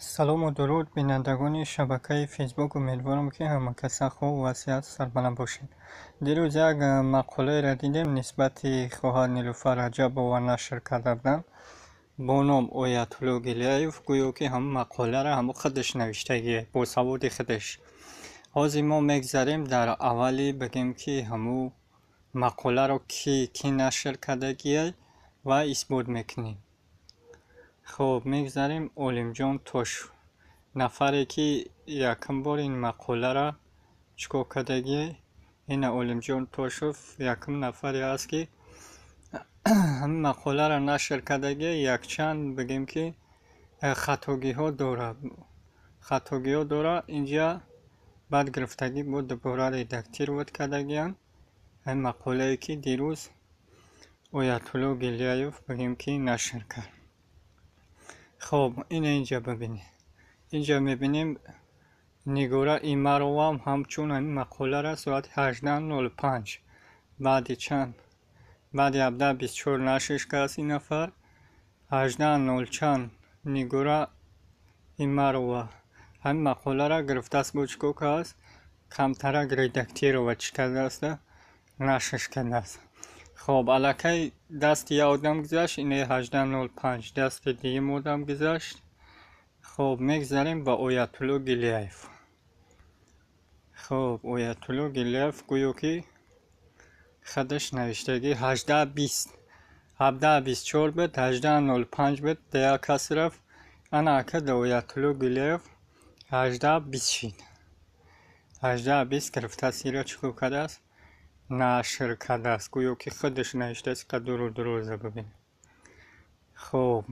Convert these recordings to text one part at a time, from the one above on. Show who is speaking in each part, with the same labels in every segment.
Speaker 1: Салому дуруд, бинандагони шабакаи Фейсбук. Умедворам, ки ҳамакаса хуб ва сиҳат, сарбаланд бошед. Дирӯз як мақолаеро дидем, нисбати хоҳар Нилуфар Раҷабова нашр карда буданд бо ном Оятулло Гилияев. Гӯё ки ҳамун мақоларо ҳамун худаш навиштагие, бо саводи худаш. Ҳозир мо мегзарем дар аввали, бигем, ки ҳамун мақоларо кӣ нашр кардагие ва исбот мекунем. Хуб, мегзарем Олимҷон Тошев, нафаре ки якум бор ин мақоларо чӣ кор кардагие. Ина, Олимҷон Тошев якум нафаре аст, ки ҳамин мақоларо нашр кардагие. Якчанд, бигем, ки хатогиҳо дорад, хатогиҳо дорад. Инҷа баъд гирифтагӣ бо дубора редактировать кардагианд ҳамин мақолае, ки дирӯз Оятулло Гилияев, бигем, ки нашр кард. Хуб, ина инҷа бибинед. Инҷа мебинем, Нигора Имаровам ҳамчун ҳамин мақоларо соати 18:05, баъди чанд, баъди 17:24 нашр кардааст ин нафар. 18:00 чанд Нигора Имарова ҳамин мақоларо гирифтааст, бо чӣ кор кардааст? Камтарак редактировать кардааст, нашр кардааст. Хоб, аллакай дасти як одам гузашт, ине 18:05 дасти дуюм одам гузашт. Хоб, мегзарем ба Оятулло Гилияев. Хоб, Оятулло Гилияев гӯё ки худаш навиштагӣ. 18:20, 17:24 буд, 18:05 буд, да як кас рафт. Ана ака, да Оятулло Гилияев 18:20 шид. 18:20 гирифтааст, ира чӣ кор кардааст? Нашр кардааст. Гӯё ки худаш навиштааст. Қадуру дурӯза бибинед. Хуб,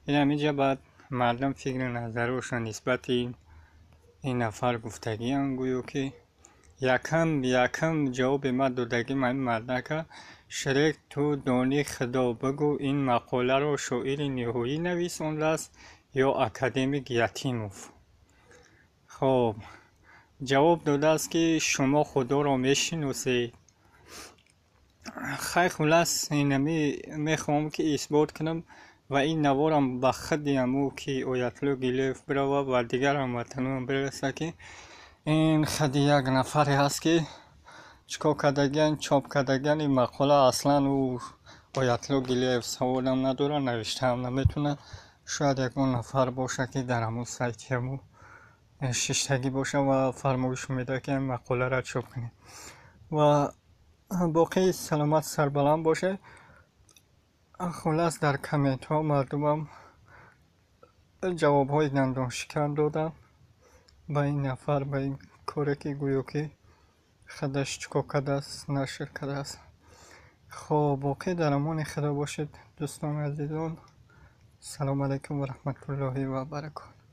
Speaker 1: инам инҷа баъд мардум фикру назарашон нисбати ин нафар гуфтагианд. Гӯё ки якум ҷавоби ман додагим ҳамин мардака: «Шрек, ту дони худо, бигӯ, ин мақоларо шоири ниҳоӣ нависондааст ё академик Ятимов?» Хоб, ҷавоб додааст, ки шумо худоро мешиносед. Хай, хулас, инами мехоҳам, ки исбот кунам ва ин наворам ба худи ҳамӯ, ки Оятулло Гилиев, бирава ва дигар ҳамватанон бираса, ки ин худи як нафаре ҳаст, ки чӣ кор кардагиан, чоп кардагиан ин мақола. Аслан ӯ, Оятулло Гилиев, саводам надорад, навиштаам наметавонад. Шояд ягон нафар бошад, ки дар ҳамун сайти ҳамӯ шиштагӣ бошад ва фармоиш медиҳад, ки ҳамин мақоларо чоп кунед. Ва боқӣ саломат, сарбаланд бошед. Хулас, дар комментҳо мардумам ҷавобҳои дандоншикан доданд ба ин нафар, ба ин коре, ки гӯё ки худаш чӣ кор кардааст, нашр кардааст. Хоб, боқӣ дар амони худо бошед, дӯстони азизон. Салому алайкум ва раҳматуллоҳи ва баракоту.